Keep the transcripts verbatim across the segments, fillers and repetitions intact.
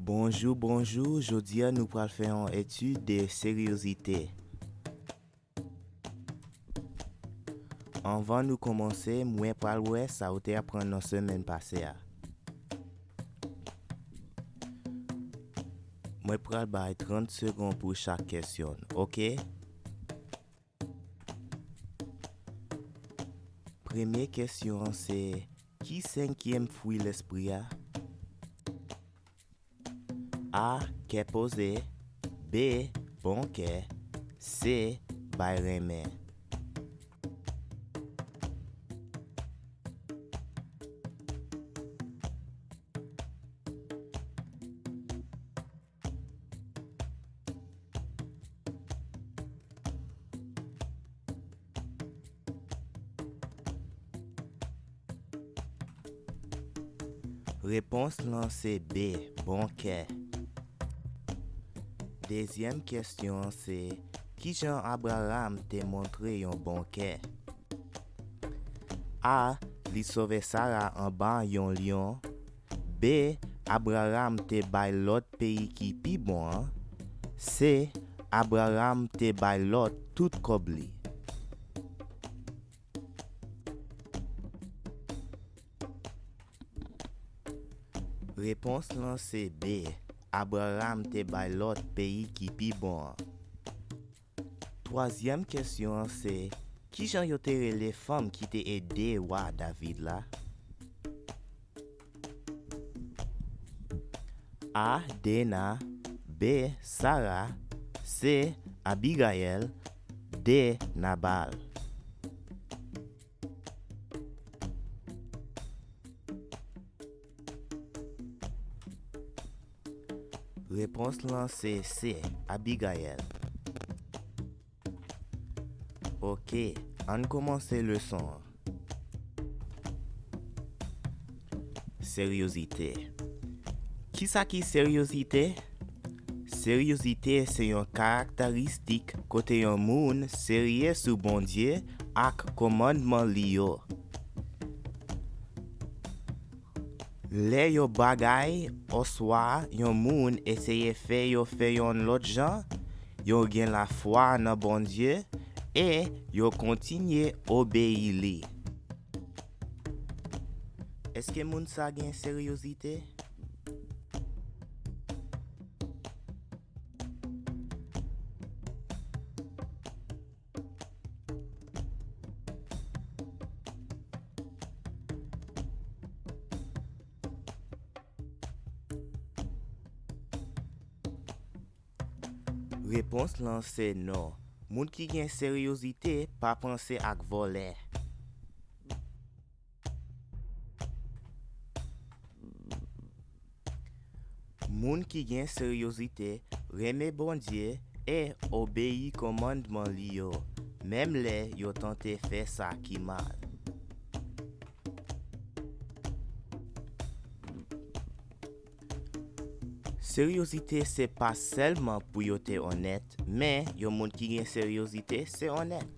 Bonjou, bonjou. Jodi a, nou pral fè yon etid de seryozite. Anvan nou kòmanse, mwen pral wè sa ou te aprann nan semèn pase a. Mwen pral bay trant segonn pou chak kesyon, oke? Premye kesyon an se, ki senkyèm fwi lespri a? A, kè poze. B, bon kè. C, bay renmen. Repons lan se B, bon kè. Dezyèm kesyon an se, kijan Abraram te montre yon bon kè? A, li sove Sara anba yon lyon. B, Abraram te bay Lòt peyi ki pi bon an. C, Abraram te bay Lòt tout kòb li. Repons lan se B, Abraram te bay Lòt peyi ki pi bon an. Twazyèm kesyon an se, kijan yo te rele fanm ki te ede wa David la? A, Dena. B, Sara. C, Abigayèl. D, Nabal. Repons lan se C, Abigayèl. Oke, ann kòmanse leson an. Seryozite. Kisa ki seryozite? Seryozite se yon karakteristik kote yon moun serye sou Bondye ak kòmandman li yo. Lè yon bagay oswa yon moun eseye fè yo fè yon lòt jan, yo gen lafwa nan Bondye e yo kontinye obeyi li. Èske moun sa gen seryozite? Repons lan se non. Moun ki gen seryozite pa panse ak vòlè. Moun ki gen seryozite renmen Bondye e obeyi kòmandman li yo, menm lè yo tante fè sa ki mal. Seryozite se pa sèlman pou yo te onèt, men yon moun ki gen seryozite se onèt.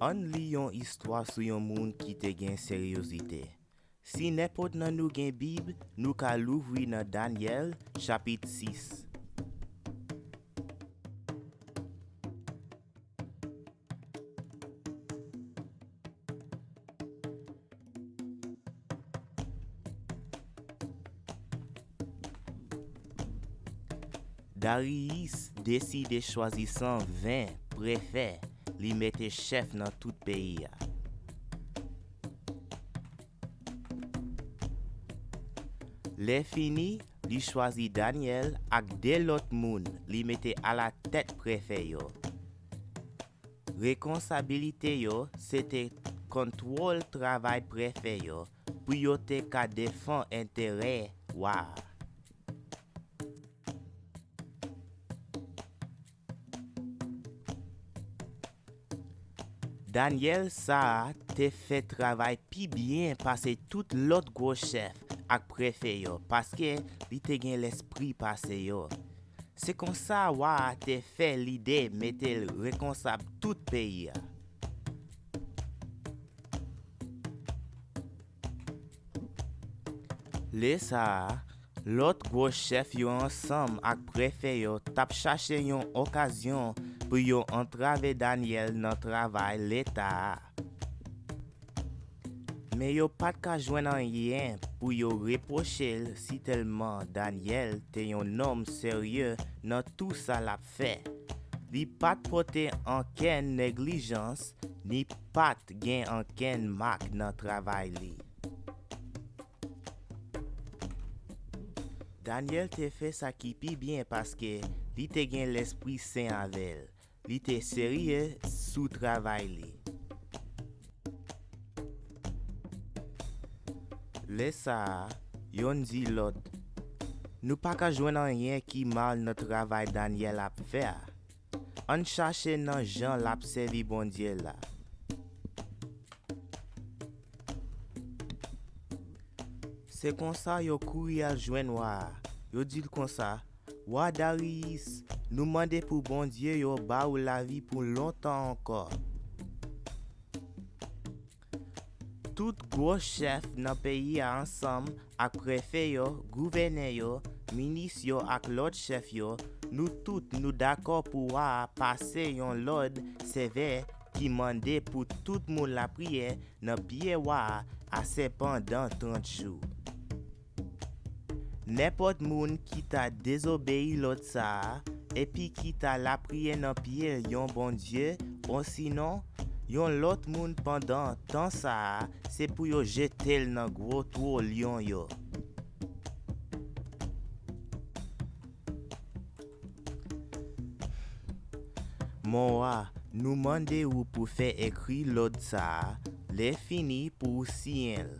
Ann li yon istwa sou yon moun ki te gen seryozite. Si nenpòt nan nou gen Bib, nou ka louvri nan Danyèl, chapit sis. Dariyis deside chwazi san ven prefè li mete chèf nan tout peyi a. Lè fini, li chwazi Danyèl ak de lòt moun li mete alatèt prefè yo. Rekonsabilite yo se te kontwòl travay prefè yo pou yo te ka defann enterè wa a. Danyèl sa a te fè travay pi byen pase tout lòt gwo chèf ak prefè yo, paske li te gen lespri pase yo. Se konsa wa a te fè lide mete l rekonsab tout peyi a. Lè sa a, lòt gwo chèf yo ansanm ak prefè yo t ap chache yon okazyon pou yo antrave Danyèl nan travay Leta a. Men yo pa t ka jwenn anyen pou yo repwoche l, sitèlman Danyèl te yon nonm serye nan tou sa l ap fè. Li pa t pote ankenn neglijans, ni pa t gen ankenn mak nan travay li. Danyèl te fè sa ki pi byen paske li te gen Lespri Sen avè l. Li te serye sou travay li. Lè sa a, yonn di lòt, "Nou pa ka jwenn anyen ki mal nan travay Danyèl ap fè a. Ann chache nan jan l ap sèvi Bondye la." Se konsa yo kouri al jwenn wa a. Yo di l konsa, "Wa Dariyis, nou mande pou Bondye yo ba ou lavi pou lontan ankò." Tout gwo chèf nan peyi a ansanm ak prefè yo, gouvènè yo, minis yo ak lòt chèf yo, nou tout nou dakò pou wa a pase yon lòd sevè ki mande pou tout moun lapriyè nan pye wa a asè pandan trant jou. Nenpòt moun ki ta dezobeyi lòd sa a, epi ki ta lapriyè nan pye yon bondye, osinon yon lòt moun pandan tan sa a, se pou yo jete l nan gwo two lyon yo. Mon wa, nou mande ou pou fè ekri lòd sa a, lè fini pou ou siyen l.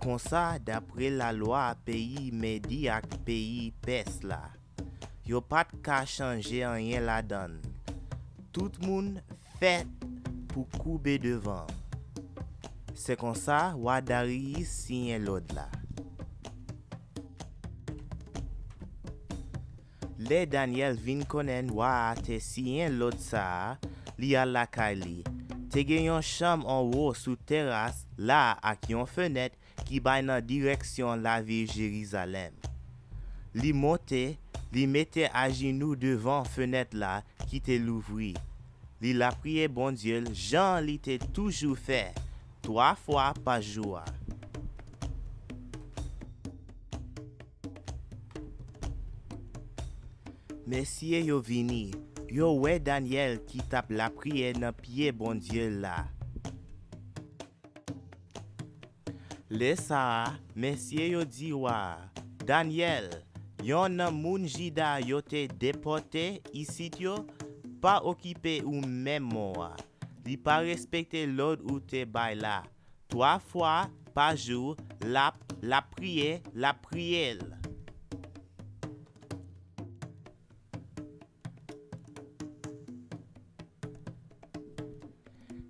Konsa, dapre lalwa peyi Medi ak peyi Pès la, yo pa t ka chanje anyen ladan l. Tout moun fèt pou koube devan. Se konsa, wa Dariyis siyen lòd la. Lè Danyèl vin konnen wa a te siyen lòd sa a, li al lakay li. Te gen yon chanm anwo sou teras la ak yon fenèt ki bay nan direksyon lavil Jerizalèm. Li monte, li mete ajenou devan fenèt la ki te louvri. Li lapriyè Bondye l jan li te toujou fè, twa fwa pa jou a. Mesye yo vini, yo wè Danyèl ki t ap lapriyè nan pye Bondye l la. Lè sa a, mesye yo di wa a, Danyèl, yonn nan moun Jida yo te depòte isit yo, pa okipe ou menm, mon wa. Li pa respekte lòd ou te bay la. Twa fwa pa jou, l ap lapriyè, lapriyè l.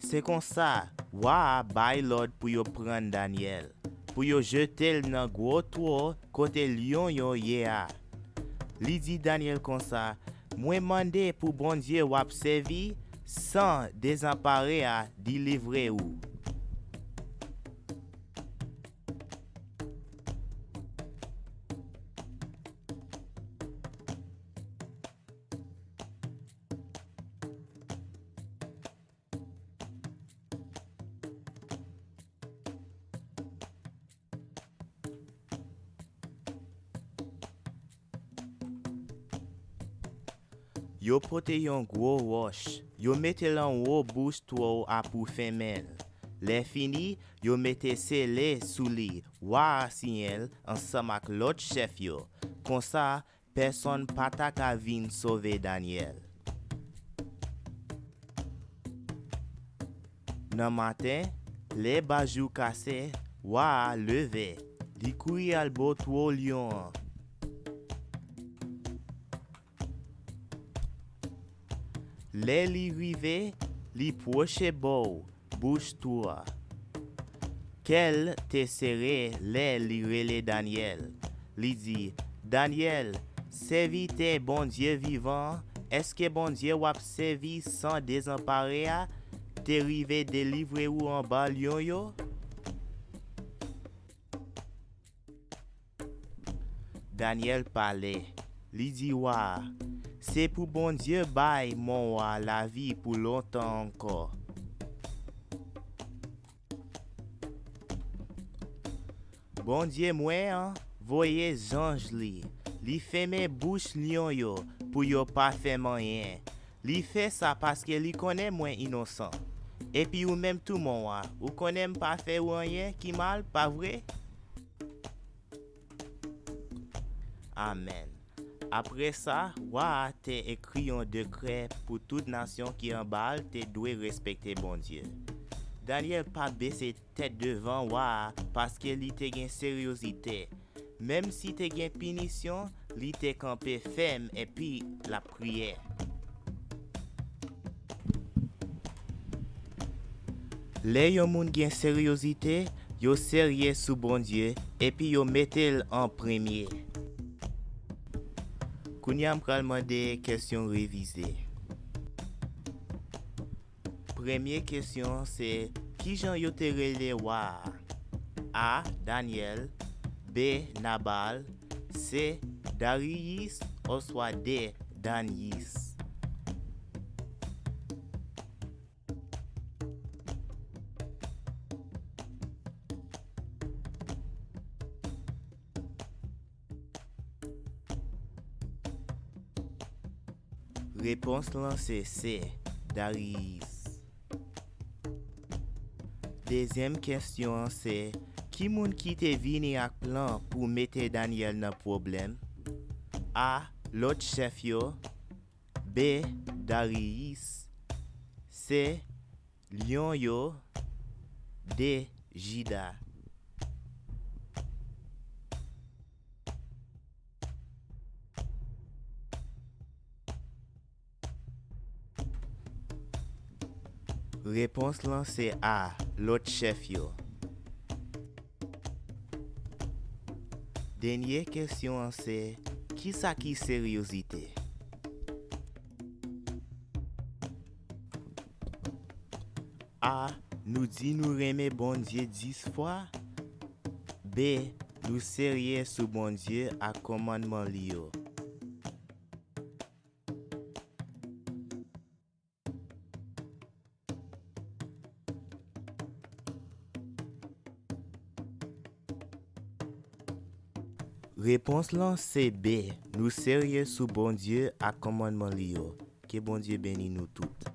Se konsa, wa a bay lòd pou yo pran Danyèl, pou yo jete l nan gwo two kote lyon yo ye a. Li di Danyèl konsa, "Mwen mande pou Bondye w ap sèvi san dezenpare a delivre ou." Yo pote yon gwo wòch, yo mete l anwo bouch two a pou fèmen l. Lè fini, yo mete sele sou li, wa a siyen l ansanm ak lòt chèf yo. Konsa, pèsonn pa ta ka vin sove Danyèl. Nan maten, lè bajou kase, wa a leve, li kouri al bò two lyon an. Lè li rive, li pwoche bò bouch two a. Kè l te sere lè li rele Danyèl. Li di, "Danyèl, sèvitè Bondye vivan an, èske Bondye w ap sèvi san dezenpare a te rive delivre ou anba lyon yo?" Danyèl pale, li di wa a, "Se pou Bondye bay mon wa lavi pou lontan ankò." Bondye mwen an voye zanj li. Li fèmen bouch lyon yo pou yo pa fè m anyen. Li fè sa paske li konnen mwen inosan. Epi ou menm tou, mon wa, ou konnen m pa fè ou anyen ki mal, pa vre? Amèn. Apre sa, wa a te ekri yon dekrè pou tout nasyon ki anba l te dwe respekte Bondye. Danyèl pa bese tèt devan wa a paske li te gen seryozite. Menm si te gen pinisyon, li te kanpe fèm epi l ap priye. Lè yon moun gen seryozite, yo serye sou Bondye epi yo mete l an premye. Kounye a m pral mande kesyon revize. Premye kesyon an se, kijan yo te rele wa a? A. Danyèl. B. Nabal. C. Dariyis. Oswa D. Danyis. Repons lan se C. Dariyis. Dezyèm kesyon an se, ki moun ki te vini ak plan pou mete Danyèl nan pwoblèm? A. Lòt chèf yo. B. Dariyis. C. Lyon yo. D. Jida. Repons lan se A. Lòt chèf yo. Dènye kesyon an se, kisa ki seryozite? A. Nou di nou renmen Bondye dis fwa. B. Nou serye sou Bondye ak kòmandman li yo. Repons lan se B. Nou serye sou Bondye ak kòmandman li yo. Ke Bondye beni nou tout.